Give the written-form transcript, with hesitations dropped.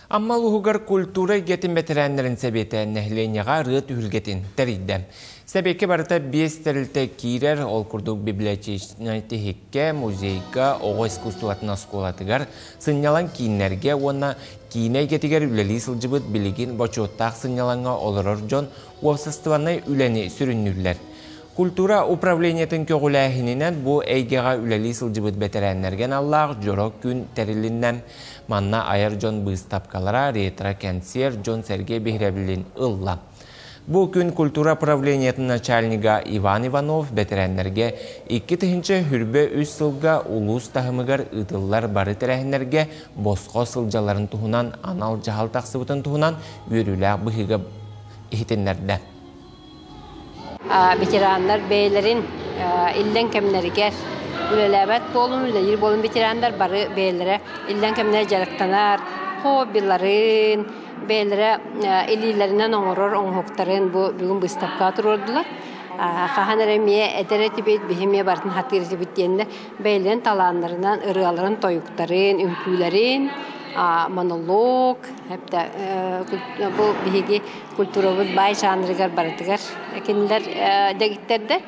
Амма улууһугар культура эйгэтин бэтэрээннэрин сэбиэтэ нэһилиэнньэҕэ ырыа түһүлгэтин тэрийдэ. Сэбиэккэ барыта биэс тэрилтэ киирэр, ол курдук библиотечнай тиһиккэ, музейга, оҕо искусствотын оскуолатыгар, сынньалаҥ кииннэргэ уонна киинэ эйгэтигэр үлэлии сылдьыбыт билигин бочуоттаах сынньалаҥҥа олорор дьон уопсастыбаннай үлэни сүрүннүүллэр. Культура управлениетын көҕүлээһининэн бу эйгэҕэ үлэлии сылдьыбыт бэтэрээннэргэ аналлаах дьоро күн тэрилиннэ. Манна айар дьон быыстапкалара, ретро-кэнсиэр дьон-сэргэ биһирэбилин ылла. Бу күн культура управлениетын начальнига Иван Иванов бэтэрээннэргэ 2023 сылга улуус таһымыгар ыытыллар бары тэрээһиннэргэ босхо сылдьалларын туһунан анал дьаһал тахсыбытын туһунан үөрүүлээх быһыыга иһитиннэрдэ. Ветераннар бэйэлэрин иллэҥ кэмнэригэр үлэлээбэт буолун, үлэлиир буолун ветераннар бары бэйэлэрэ иллэҥ кэмнэрэ дьарыктанар хоббиларын, бэйэлэрэ илиилэринэн оҥорор оҥоһуктарын бу бүгүн быыстапкаҕа туруордулар. Хаһан эрэ эмиэ эдэр этибит, биһи эмиэ барытын хатыыр этибит диэннэр бэйэлэрин талааннарынан ырыаларын, тойуктарын, үҥкүүлэрин, монолог, бу биһиги культурабыт баай жанрыгар барытыгар кинилэр дэгиттэрдэр.